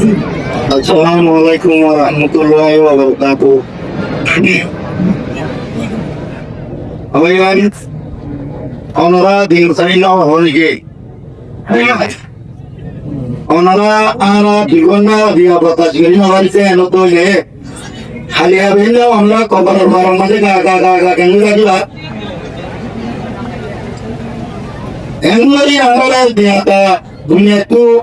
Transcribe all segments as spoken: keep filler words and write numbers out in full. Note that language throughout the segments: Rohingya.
Assalamu alaikum warahmatullahi wabarakatuh. Óiyan, ónora din sain no hoór ki? Ónora añára dui gónta diya bordac gorí no faríte, en óile háli abeilla ónora koboror baror mazé ga ga ga ga keén gorí rakíba? En gorí añára diyata duniyaittú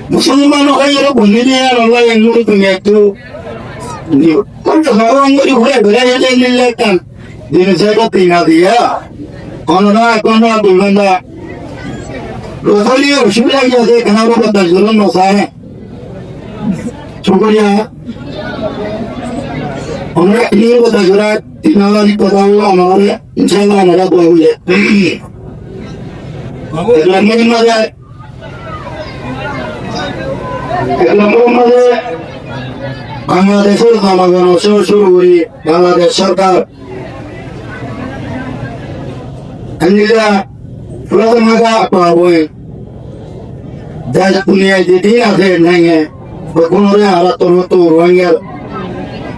musolman óiyore boni diya Allah en gorí duniyaittú. Ni, kónto sabab en gorí gúrai berai óile lilla kan. Din saidot tina diya. Ónora, ónora dui gónta. Rosali osubida ói giyé de, kena bordac gorí no faríte. Cúkuriya. Ónora tina bordac gorí, tina wala ni hotá hoilé, ónora, inshallah, ónora dua goille. Ek lombor mazé, ek lombor mazé, Bangladecór zonogon cúru gorí, Bangladec sorkar, endilla fúra zonaga afa boi. Dec duniyai zedin asé nenge, beggúnore añára torfóttu, Ruáingar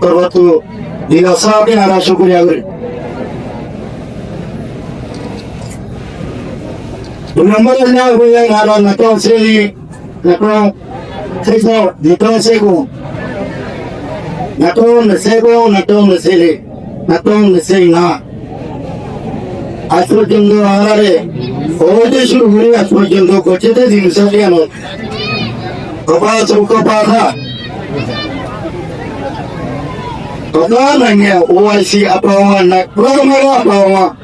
torfóttu, dilor sáfi añára cúkuriya gorí. Dui lombor óile añára Naton Seli, Naton Sego, Naton Sego, Naton Sego, Naton Seli, Naton Seli na. Aij forzonto añárare, óite cúru gorí aij forzonto goijjé de din sain no. Kofa asé, kofa asé. Kofa naiya, O I C afa, na, fúra mara afa.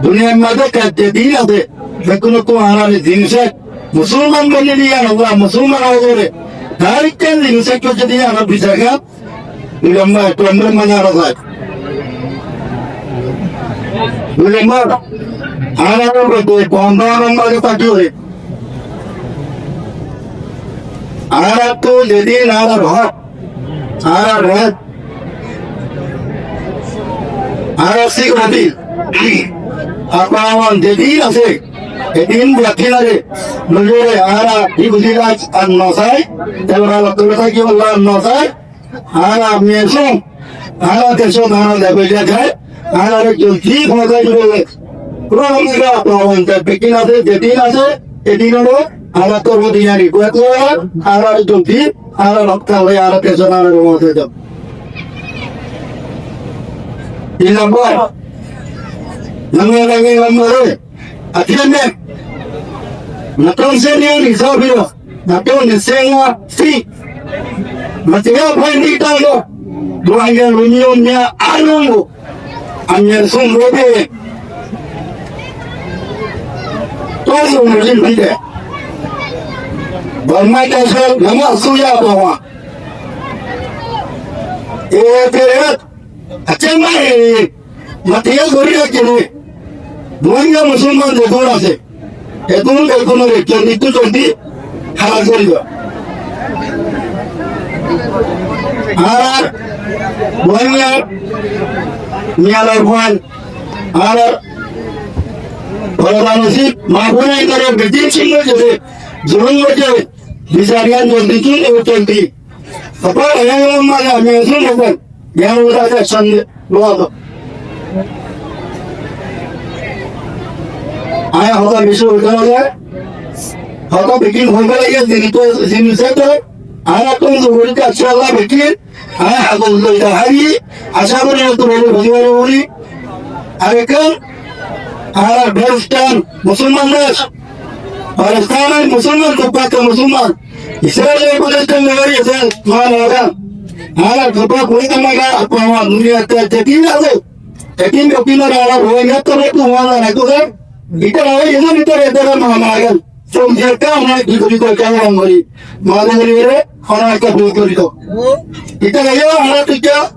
Duniyar mazé kaidda din asé, beggúnottú añárare din sain. Musolman boli diya no, musolman óiyore. Taríkkan din sain goijjé de añára bisar gán. Dui lombor, ek lombor mazé añára zai. Dui lombor, añára bondó lombor mazé táki ói. Añárattú zedin añárar hók, añárar ret, añárar sikuriti, afa zedin asé, edin batinare, lóiyore añára buzí lak ar no sai, tebra lokkore táki ólla ar no sai, Añára miyasum, añára decót añára lebailla zai, añára zoldi fóoñsai dibo. Fúra Ruáinga afa beggín asé, zedin asé, edin ore añára torfóttu request gorí, añára zoldi, añára rokta hoi, añára decót añára fóoñsai dibo. Tin lombor, lombor, lombor, lombor, Atiende. Naton Senior Isabio, Naton Senior, sí. Matiga Fuenti Talo, Duanga Luño Mia Alongo, Amiel Sun Robe. Todo un rin pide. Balmai Tasal, Nama Suya Bawa. Eh, pero, Atiende. Matiya gorí rakíni, Ruáinga musolman zedún asé, edún edúnore zoldittú zoldi halas gorí do. Añárar Ruáinga miyalor fuain, añárar borodanasib mafuain, añárar beggín sinna zedé, zulum goijjé, bisar yián zoldittú zoldi. Baba, añára mala, ami así no. Yián uda de sande, luego. Añára hotá beci hoitó lage, hotá beggín hoitó lage, zinittú, zinittú, añára tun zururi de, inshallah, beggín, añára hotá hoitó lage, acá gorí hotá hoitó lage, hoitó lage. Ar ekkán, añára Palestine, musolman dec, Palestine musolman, kubbátta musolman. Israel e Palestine loi asé, mane ora. Añára kubbá kuri tamaga, apa ama duniyat e jetin asé. Etin dokin ora añára Rohingya to tu wana na tu. Ítara oi, ítara, ítara, mane ora. Som jerka amra bidori to kya angori. Mane ore, hona ka bidori to. Ítara yo, añára tu kya?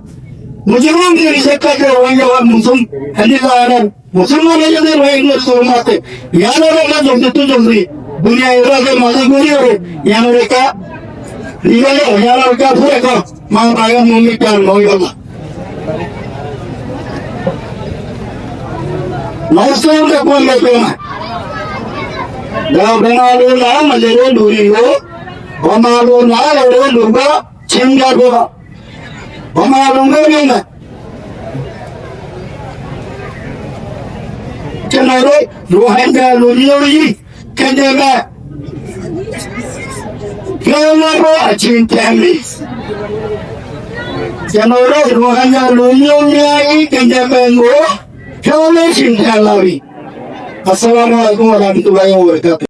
Musulman ke reject karte Rohingya wa Muslim, handi la añára Musolman óiye de Rohingya musolman asé. Yián ore ekka zoldittú zoldi duniyai ore ekka mazé gorí ore, yián ore ekka, yián ore ekka fúra ekka, ma bagan mumkin kan ói bolla. Musolman de kuan de kuan. Da bena lo la ma le lo luri lo. Bamalu na lore lugba chinga go. Bamalu nge nge. Kenore Rohingya lumi lumi kenjeme. Kenore achin temi. Kenore Rohingya lumi lumi kenjeme ngo. Kenore chin temi. Assalamu alaikum warahmatullahi wabarakatuh.